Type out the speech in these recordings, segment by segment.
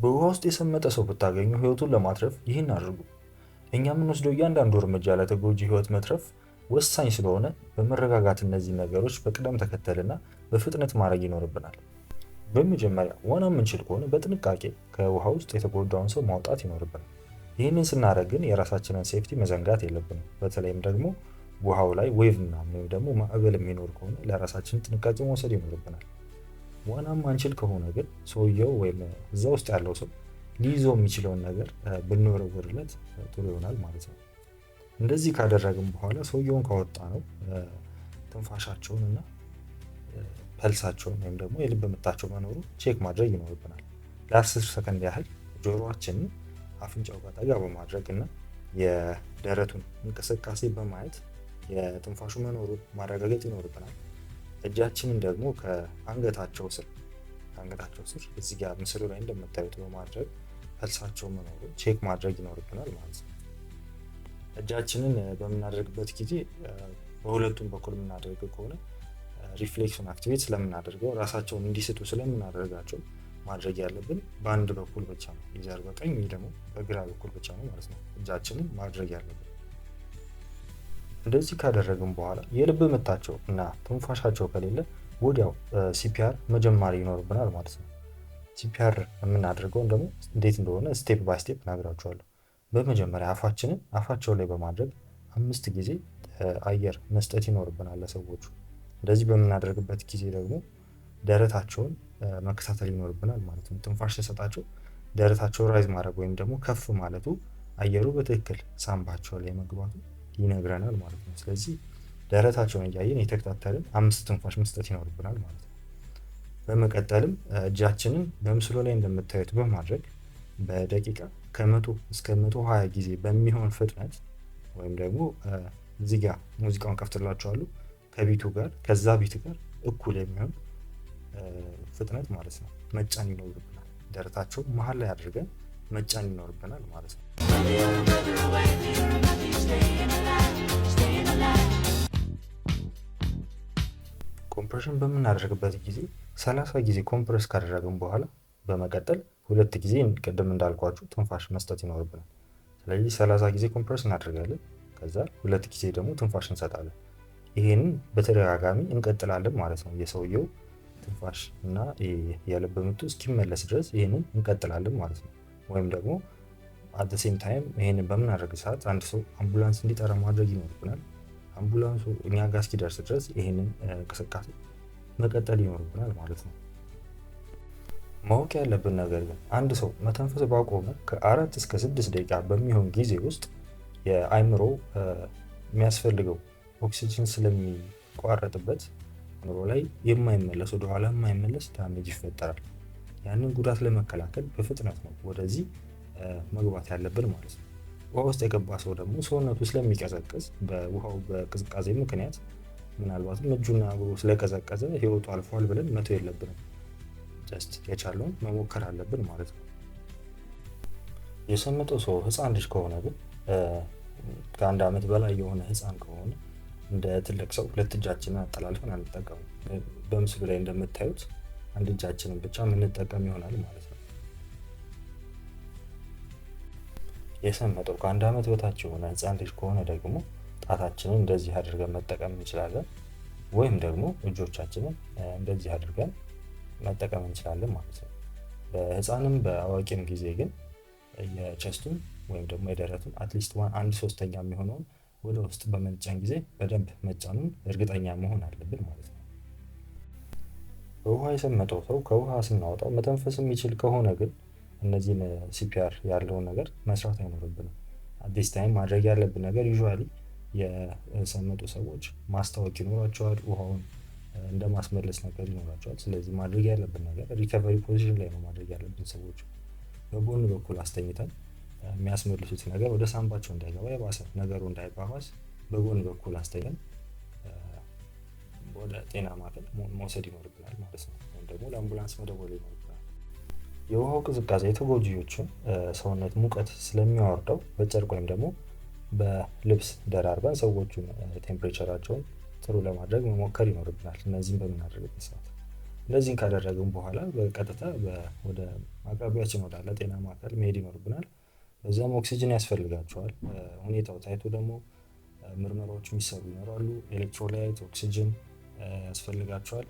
በውሃ ውስጥ የሰመጠ ሰው ብታገኙ ህይወቱን ለማትረፍ ይህን አድርጉ። እኛ የምንወስደው እያንዳንዱ እርምጃ ለተጎጂ ህይወት መትረፍ ወሳኝ ስለሆነ በመረጋጋት እነዚህ ነገሮች በቅደም ተከተልና በፍጥነት ማድረግ ይኖርብናል። በመጀመሪያ ዋና የምንችል ከሆነ በጥንቃቄ ከውሃ ውስጥ የተጎዳውን ሰው ማውጣት ይኖርብናል። ይህንን ስናደርግ ግን የራሳችንን safety መዘንጋት የለብንም። በተለይም ደግሞ ውሃው ላይ wave ምናምን ወይም ደግሞ ማዕበል የሚኖር ከሆነ ለራሳችን ጥንቃቄ መውሰድ ይኖርብናል። ዋና ማንችል ከሆነ ግን ሰውየው ወይም እዛ ውስጥ ያለው ሰው ሊይዘው የሚችለውን ነገር ብንወረውርለት ጥሩ ይሆናል ማለት ነው። እንደዚህ ካደረግን በኋላ ሰውየውን ካወጣነው ትንፋሻቸውን እና pulse ኣቸውን ወይም ደግሞ የልብ ምታቸው መኖሩ check ማድረግ ይኖርብናል። ለ10 ሰከንድ ያህል ጆሮአችንን አፍንጫው ጋር ጠጋ በማድረግ እና የደረቱን እንቅስቃሴ በማየት የትንፋሹ መኖሩን ማረጋገጥ ይኖርብናል። እጃችንን ደግሞ ከአንገታቸው ስር እዚህ ጋር ምስሉ ላይ እንደምታዩት በማድረግ pulse ኣቸው መኖሩን check ማድረግ ይኖርብናል ማለት ነው። እጃችንን በምናደርግበት ጊዜ በሁለቱም በኩል የምናደርግ ከሆነ reflex ኡን activate ስለምናደርገው ራሳቸውን እንዲስቱ ስለምናደርጋቸው ማድረግ ያለብን በአንድ በኩል ብቻ ነው። Either በቀኝ ወይ ደግሞ በግራ በኩል ብቻ ነው ማለት ነው እጃችንን ማድረግ ያለብን። እንደዚህ ካደረግን በኋላ የልብ ምታቸው እና ትንፋሻቸው ከሌለ ወዲያው CPR መጀመር ይኖርብናል ማለት ነው። CPR የምናደርገውን ደግሞ እንዴት እንደሆነ step by step እነግራችኋለሁ። በመጀመሪያ አፋችንን አፋቸው ላይ በማድረግ 5 ጊዜ አየር መስጠት ይኖርብናል ለሰዎቹ። እንደዚህ በምናደርግበት ጊዜ ደግሞ ደረታቸውን መከታተል ይኖርብናል ማለት ነው። ትንፋሽ ሲሰጣቸው ደረታቸው raise ማድረግ ወይም ደግሞ ከፍ ማለቱ አየሩ በትክክል ሳምባቸው ላይ መግባቱ ይነግረናል ማለት ነው። ስለዚህ ደረታቸውን እያየን የተከታተልን 5 ትንፋሽ መስጠት ይኖርብናል ማለት ነው። በመቀጠልም እጃችንን በምስሉ ላይ እንደምታዩት በማድረግ በደቂቃ ከ100 እስከ 120 ጊዜ በሚሆን ፍጥነት ወይም ደግሞ እዚህ ጋር ሙዚቃውን ከፍትላችኋለሁ ከ beat ኡ ጋር ከዛ beat ጋር እኩል የሚሆን ፍጥነት ማለት ነው መጫን ይኖርብናል። ደረታቸው መሀል ላይ አድርገን መጫን ይኖርብናል ማለት ነው። You're another away, you're another staying alive, staying alive. Compression በምናደርግበት ጊዜ 30 ጊዜ compress ካደረግን በኋላ በመቀጠል 2 ጊዜ ቅድም እንዳልኳችሁ ትንፋሽ መስጠት ይኖርብናል። ስለዚህ 30 ጊዜ compress እናደርጋለን። ከዛ 2 ጊዜ ደግሞ ትንፋሽ እንሰጣለን። ይሄንን በተደጋጋሚ እንቀጥላለን ማለት ነው። የሰውየው ትንፋሽ እና የልብ ምቱ እስኪመለስ ድረስ ይሄንን እንቀጥላለን ማለት ነው። ወይም ደግሞ at the same time ይሄንን በምናደርግ ሰዓት አንድ ሰው አምቡላንስ እንዲጠራ ማድረግ ይኖርብናል። አምቡላንሱ እኛ ጋር እስኪደርስ ድረስ ይሄንን እንቅስቃሴ መቀጠል ይኖርብናል ማለት ነው። ማወቅ ያለብን ነገር ግን አንድ ሰው መተንፈስ ባቆመ ከ4 እስከ 6 ደቂቃ በሚሆን ጊዜ ውስጥ የአእምሮ የሚያስፈልገው ኦክሲጅን ስለሚቋረጥበት አእምሮ ላይ የማይመለስ ወደ ኋላ የማይመለስ damage ይፈጠራል። ያንን ጉዳት ለመከላከል በፍጥነት ነው ወደዚህ መግባት ያለብን ማለት ነው። ውሃ ውስጥ የገባ ሰው ደግሞ ሰውነቱ ስለሚቀዘቅዝ በውሃው በቅዝቃዜ ምክንያት ምናልባትም እጁና እግሩ ስለቀዘቀዘ ህይወቱ አልፏል ብለን መተው የለብንም። Just የቻለውን መሞከር አለብን ማለት ነው። የሰመጠው ሰው ህፃን ልጅ ከሆነ ግን ከ1 ዓመት በላይ የሆነ ህፃን ከሆነ እንደ ትልቅ ሰው 2 እጃችንን አጠላልፈን አንጠቀምም። በምስሉ ላይ እንደምታዩት አንድ እጃችንን ብቻ የምንጠቀም ይሆናል ማለት ነው። የሰመጠው ከ1 ዓመት በታች የሆነ ህፃን ልጅ ከሆነ ደግሞ ጣታችንን እንደዚህ አድርገን መጠቀም እንችላለን፣ ወይም ደግሞ እጆቻችንን እንደዚህ አድርገን መጠቀም እንችላለን ማለት ነው። በህፃንም በአዋቂም ጊዜ ግን የ chest ኡን ወይም ደግሞ የደረቱን at least 1/3 የሚሆነውን ወደ ውስጥ በመጫን ጊዜ በደንብ መጫኑን እርግጠኛ መሆን አለብን ማለት ነው። በውሃ የሰመጠው ሰው ከውሃ ስናወጣው መተንፈስ የሚችል ከሆነ ግን እነዚህን CPR ያለውን ነገር መስራት አይኖርብንም። At this time ማድረግ ያለብን ነገር usually የሰመጡ ሰዎች ማስታወክ ይኖራቸዋል፣ ውሃውን እንደማስመለስ ነገር ይኖራቸዋል። ስለዚህ ማድረግ ያለብን ነገር recovery position ላይ ነው ማድረግ ያለብን። ሰዎች በጎን በኩል አስተኝተን የሚያስመልሱት ነገር ወደ ሳምባቸው እንዳይገባ የባሰ ነገሩ እንዳይባባስ በጎን በኩል አስተኝተን ወደ ጤና ማዕከል መውሰድ ይኖርብናል ማለት ነው። ወይም ደግሞ ለአምቡላንስ መደወል ይኖርብናል። የውሃው ቅዝቃዜ የተጎጂዎቹን ሰውነት ሙቀት ስለሚያወርደው በጨርቅ ወይም ደግሞ በልብስ ደራርበን ሰዎቹን temperature ኣቸውን ጥሩ ለማድረግ መሞከር ይኖርብናል። እነዚህን በምናደርግበት ሰዓት እንደዚህን ካደረግን በኋላ በቀጥታ ወደ አቅራቢያችን ወዳለ ጤና ማዕከል መሄድ ይኖርብናል። በዛም ኦክሲጅን ያስፈልጋቸዋል። ሁኔታው ታይቶ ደግሞ ምርመራዎች የሚሰሩ ይኖራሉ። Electrolyte፣ ኦክሲጅን ያስፈልጋቸዋል።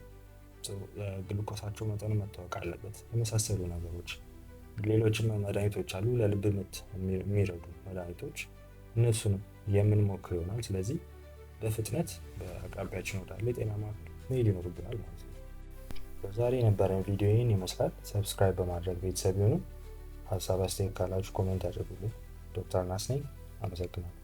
ግሉኮሳቸው መጠኑ መታወቅ አለበት። የመሳሰሉ ነገሮች። ሌሎችም መድኃኒቶች አሉ፣ ለልብ ምት የሚረዱ መድኃኒቶች፣ እነሱንም የምንሞክር ይሆናል። ስለዚህ በፍጥነት በአቅራቢያችን ወዳለ የጤና ማዕከል መሄድ ይኖርብናል ማለት ነው። በዛሬ የነበረን ቪዲዮ ይህን ይመስላል። Subscribe በማድረግ ቤተሰብ ይሁኑ። ሀሳብ አስተያየት ካላችሁ comment አድርጉልኝ። ዶክተር ናስ ነኝ። አመሰግናለሁ።